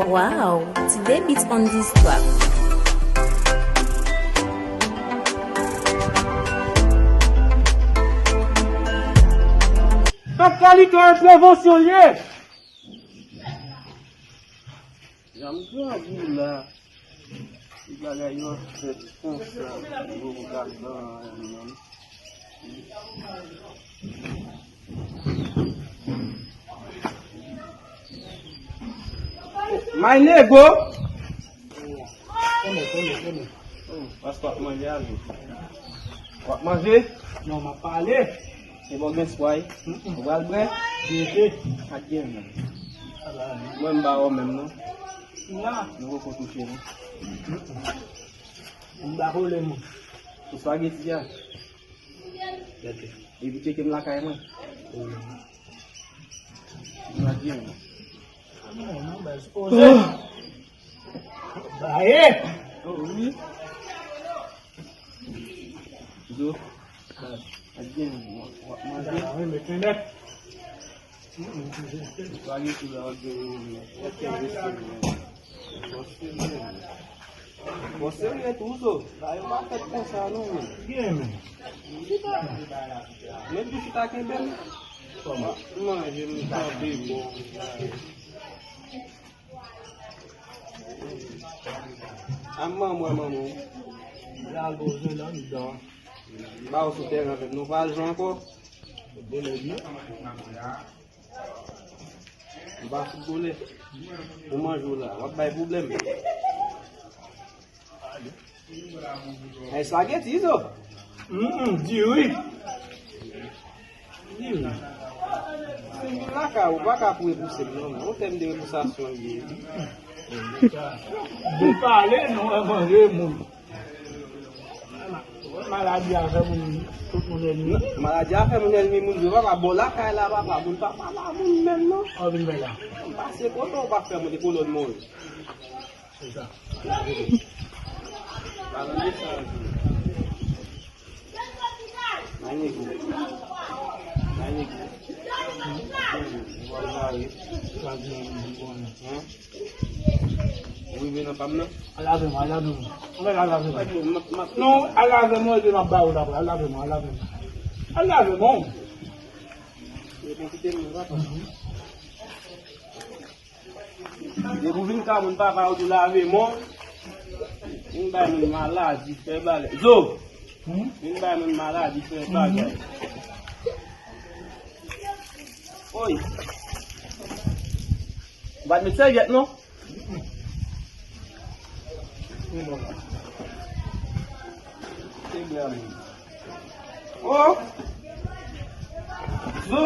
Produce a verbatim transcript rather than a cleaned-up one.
Wow, T D Beats on this track. Kat kalite entèvansyon l ye. Jan m grandi la, ti bagay yo ap fèt konsa, yo poko ka ban anyen non. My nego! Kòman, kòman, kòman? Oh, paske w ap manje avè. W ap manje? Non, m ap pale. Se bon gen sway. Ou pral bwè? Jete. Ak gen menm. Mwen m pa wè w menm non. La. Nou poko touche non. M pa kole moun. Ou spageti a? Jete. Epi tcheke m lakay mwen. Ou la gen. Non, non, baz. Poze. Baye. Oh, wi. Zo. Baz. Ak gen, w ap manje. Sa la, wi, mete nèt. Spageti la, w ap gen, w ap gen. Bon, serye tou, zo. Sa yo pa fèt konsa, non, men. Gen, men. Men di chita kenbe m. Kòman? Manje m kanpe bon. A manman, manman. Lage w jwe la, m dan. Ba w sou tèren avè m, nou pa al jwe ankò. Foutbolè, wi. M pa foutbolè. Ou manje w la, w ap bay pwoblèm. Ay, espageti, zo. Mm, diri. Diri. Si m vin lakay ou, pa ka pou repouse m, non. Yon tèm de repousasyon l ye. Vin pale, non, manje moun. Maladi a fè moun, tout moun ènmi. Maladi a fè moun ènmi moun, yo pa pa bò lakay la, papa, moun pa pale a moun menm, non. Ou vin fè la. M pase kote ou pa fè moun de kolòn mwen. Se sa. Pale de sa. Mwen nèg ou. Mwen nèg ou. Mwen nèg ou. Hein? Ou rive nan pa m nan? Al lave mwen, al lave mwen. Anmèl al lave mwen. Non, al lave mwen, epi m ap ba ou l apre. Al lave mwen, al lave mwen. Al lave mwen. Yo konn kite m nan papa. Depi w vin ka moun papa ou tou lave men w. Vin bay moun maladi, fè bagay. Zo! Vin bay moun maladi, fè bagay. Oy! Ou pa t met sèvyèt non? Se bra moun. Oh! Zo!